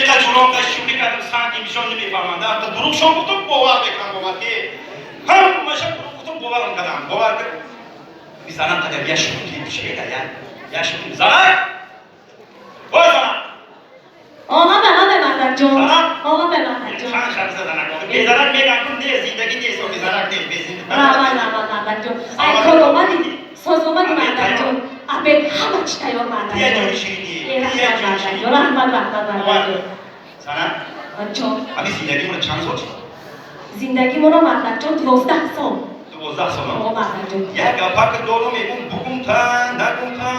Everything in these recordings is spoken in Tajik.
Яка ҷуронка шӯхӣ кардам, санги мишон намефаҳманд. Та дурӯғшон гуфтам, бовар мекунам, бовар ки ҳамаша дурӯғ гуфтам, боварам кардам. Бовар кар. Занам қадар я шӯхӣ чеда, я шӯхӣ. Занак! Ой, занак! Омада, омада, мардакҷон. Занак! Омада, мардакҷон. Чанд шаб занак. Безанак меган кун не, зиндагӣ нест, безанак нест, безиндагӣ. Раҳмат, раҳмат, мардакҷон. Ай, кор омадӣ, соз омадӣ, мардакҷон. Обед ҳама чӣ тайёр, Я мардакҷон. ҷони ширинӣ. Э, раҳмат, мардакҷон, раҳмат, раҳмат, мардакҷон. Занак, Ҷон. ҳамин зиндагимона чанд сол шуд? Зиндагимона, мардакҷон, 12 сол. 12 сол. О, мардакҷон. Як гапак дорум, мегум, бугум та, нагум та.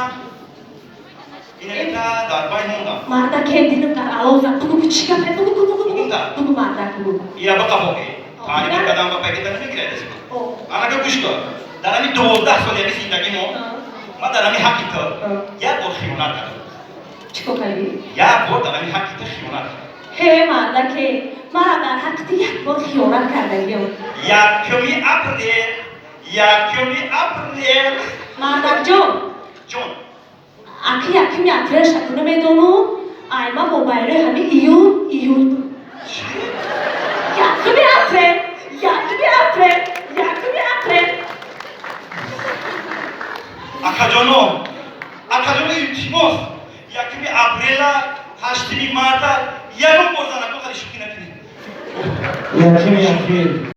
Инамита дар байн мондам. Мардаке, дилам дар алов зад. Бугу, чӣ гапе? Бугу, бугу, бугу. Бугум та. Бугу, мардак, бугу. Ира бақабоқи. Таъни кадам ба пайгита намегирад. О. Анака, гӯш кун. Дар ҳамин 12 соли ҳамин зиндагӣ мо, ман дар ҳамин ҳаққи ту як бор хиёнат кардам. Чӣ кор кардӣ? Як бор дар ҳамин ҳаққи ту хиёнат кардам. Ҳе, мардаке, мара дар ҳаққи ту як бор хиёнат кардагиём. 1-уми апрел, 1-уми апрел. Мардакҷон. Ҷон. Аки 1-уми апрел шаку намедонум, айма бо байрои ҳамин июн, июл. 1-уми апрел, 1-уми апрел, 1-уми апрел. Акаҷоно, акаҷоно, илтимос, 1-уми апрела, 8-уми марта ягон бор занако хари шӯхӣ накунед. 1-уми апрел.